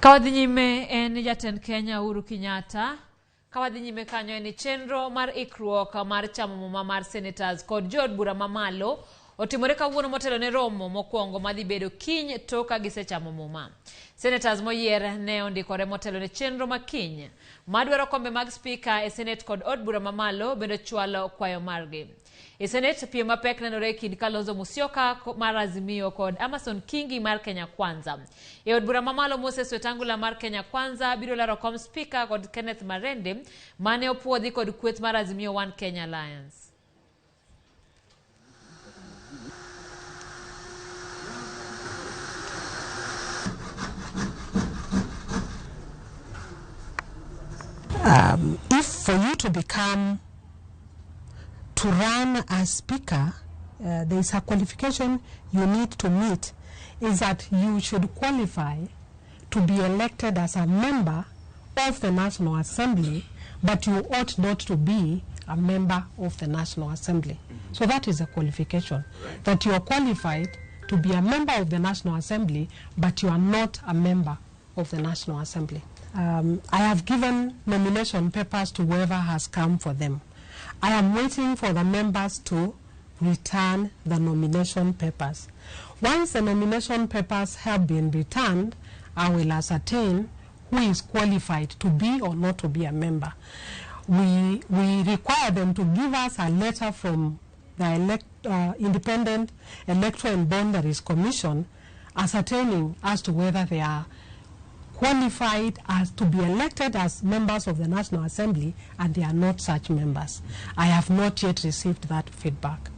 Ka wadhi nyime en jatend Kenya Uhuru Kenyatta. Ka wadhi nyime kanyo en ni chenro mar ikruok mar chamo muma mar senators kod jood bura mamalo otimore kawuono motelo ne romo mokwongo madhi bedo kiny tok ka gisechamo muma. Senators moyier ne ondikore motelo ne chenro ma kiny madwaro kombe mag spika e senet kod od bura mamalo bende chwalo kwayo margi. E senet piem mapek nenore e kind Kalonzo Musyoka mar Azimio kod Amason Kingi mar Kenya Kwanza. E od bura mamalo Moses Wetangula mar Kenya Kwanza biro laro kom spika kod Kenneth Marende mane opuodhi kod kweth mar Azimio One Kenya Alliance. If for you to become, to run as speaker, there is a qualification you need to meet, is that you should qualify to be elected as a member of the National Assembly, but you ought not to be a member of the National Assembly. So that is a qualification, that you are qualified to be a member of the National Assembly, but you are not a member of the National Assembly. I have given nomination papers to whoever has come for them. I am waiting for the members to return the nomination papers. Once the nomination papers have been returned, I will ascertain who is qualified to be or not to be a member. We require them to give us a letter from the Independent Electoral and Boundaries Commission ascertaining as to whether they are qualified as to be elected as members of the National Assembly, and they are not such members. I have not yet received that feedback.